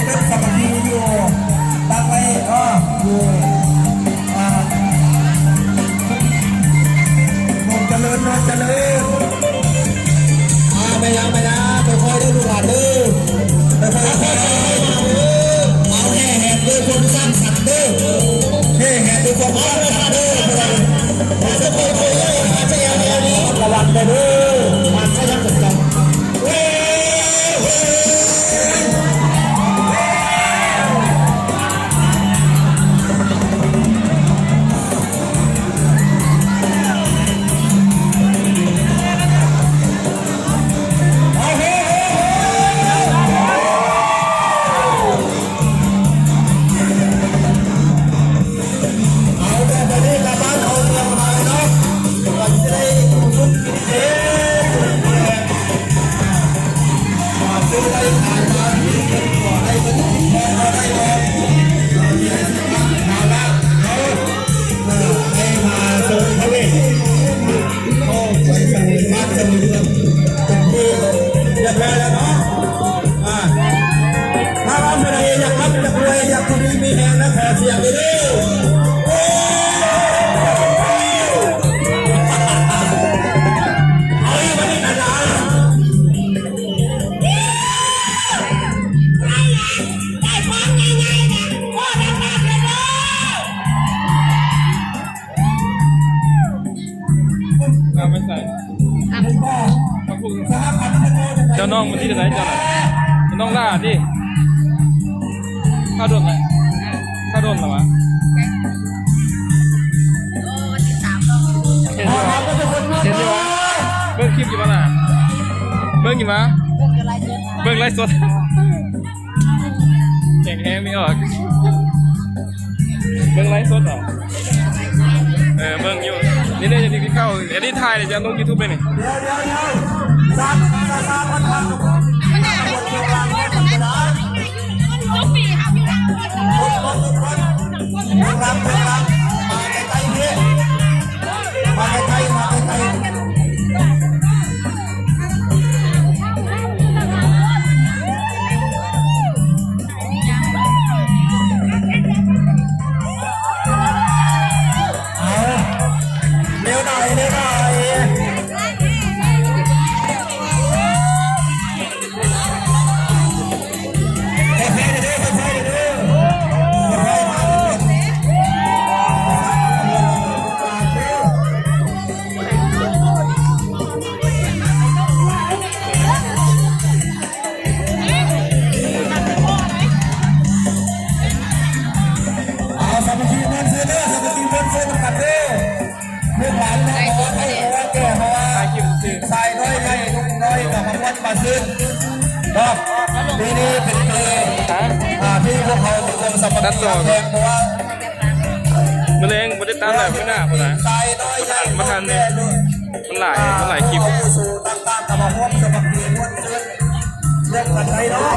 ເປັນສາມັກຄີຢູ່ ຕັ້ງໄວ້ ເອີ ຢູ່ ອ່າ ໂນນຈະເລີນ ໂນນຈະເລີນ. ອ່າ ໄປນະ ໄປນະ ຄ່ອຍໆເດີລູກຫຼານເດີ ຄ່ອຍໆ ເອົາແຫ່ແຫນດ້ວຍຄວາມສ້າງສັນເດີ ແຫ່ແຫນດ້ວຍຄວາມສ້າງສັນເດີ ລະວັງເດີ ມັນຈະຍັງເປັນການ ຮຽບຮ້ອຍແລ້ວເນາະ. ອ່າ ຖ້າວ່າຜູ້ໃດຢາກຮ່ຳຢາກລວຍ ຢາກຢູ່ດີມີແຮງນະ ຂໍສຽງເດີ. ເອົາອີກ ບັດນີ້ນະ. ເອົາໄປໃສ? ເຈົ້ານ້ອງມັນຊິໄດ້ໃດເຈົ້ານະ? ນ້ອງຫຼ້າຕິ? ເຂົ້າດົນແລ້ວ ເຂົ້າດົນແລ້ວຫວາ? ເຫັນຢູ່ຫວາ? ເຫັນຢູ່ຫວາ? ເບິ່ງຄລິບຢູ່ບໍ່ລະ? ເບິ່ງຢູ່ຫວາ? ເບິ່ງໄລຟ໌ສົດ ແຂງແຮງມີອອກ. ເບິ່ງໄລຟ໌ສົດຫວາ? ເອີ ເບິ່ງຢູ່. ນີ້ເດ້ ນີ້ເຂົ້າ ອັນນີ້ຖ່າຍແລ້ວຈະລົງຢູທູບໄດ້ນີ້. ເອົາ ເລັວໜ້ອຍ ເລັວໜ້ອຍ. ເອົາ ສາມັກຄີມ່ວນຊື່ນເດີ ສາມັກຄີມ່ວນຊື່ນນຳກັນເດີ ລູກຫຼານເນາະ ເອົາໃຫ້ເອົາແກ່ເຮົາວ່າ ຊາຍນ້ອຍໃຫຍ່ ລຸງນ້ອຍກໍມາມ່ວນມາຊື່ນເນາະ. ປີນີ້ເປັນປີ ອ່າ ທີ່ພວກເຮົາມີຄວາມສາມັກຄີຮັກແພງ ເພາະວ່າ ມື້ແລງບໍ່ໄດ້ຕັດແລ້ວ ມື້ໜ້າພຸ້ນນະ ຊາຍນ້ອຍໃຫຍ່ ບໍ່ທັນ ບໍ່ທັນນີ້ ມັນຫຼາຍ ມັນຫຼາຍຄລິບ ຜູ້ອາວຸໂສຕ່າງໆກໍມາຮ່ວມສາມັກຄີມ່ວນຊື່ນ ເລື່ອງກັນໄດ້ເນາະ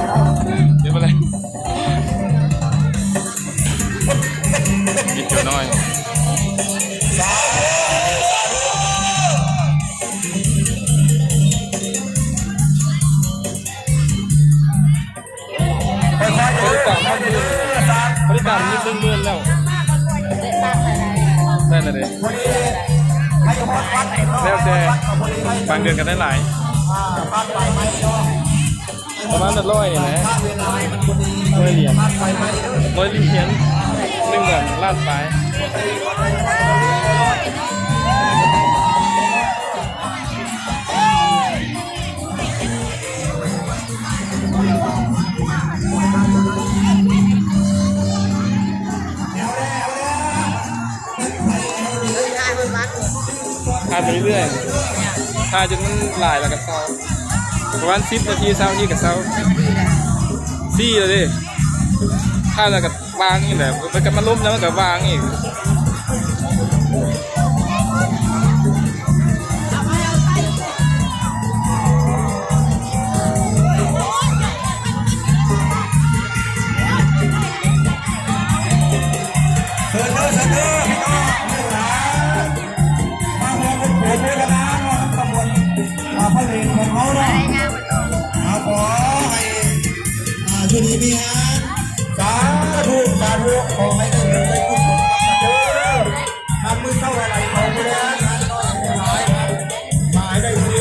ເປັນບໍ່ໄດ້ ມີເຈົ້ານ້ອຍ ບໍລິການ ບໍລິການມີເຖິງໝື່ນແລ້ວ ໄດ້ລະເດ້ ແລ້ວແຕ່ ບາງເດືອນກໍໄດ້ຫຼາຍ ປະມານຮ້ອຍນີ້ແຫຼະ ຮ້ອຍຫຼຽນ ຮ້ອຍຫຼຽນ ໜຶ່ງເດືອນລ້ານປາຍ. ຖ່າຍໄປເລື້ອຍໆ ຖ່າຍຈົນມັນຫຼາຍແລ້ວກໍເຊົາ ປະມານສິບນາທີ ຊາວນາທີກໍເຊົາ ສີ່ແລ້ວເດ້ ຖ່າຍແລ້ວກໍ ວາງອີກແຫຼະ ມັນກໍມາລົມແລ້ວມັນກໍວາງອີກ. ເຊີນເດີ ເຊີນເດີ ພີ່ນ້ອງ ມາຮ່ວມບຸນໂປຣໂມທະນາເນາະ ຕຳບົນ ອ່າ ພະເລຂອງເຮົາເນາະ ອ່າ ຂໍໃຫ້ ອ່າ ຢູ່ດີມີແຮງ ສາທຸ ສາທຸ ຂໍໃຫ້ໄດ້ບຸນໄດ້ກຸສົນນຳກັນເດີ. ງານມື້ເຊົ້າອາໄລຂອງມື້ແລງ ງານນ້ອຍໃຫ້ຫຼາຍ ງານຫຼາຍໄດ້ສິນ.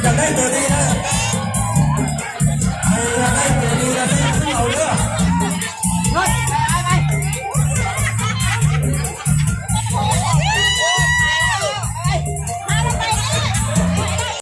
ຢາກໄດ້ຕົວນີ້ນະ.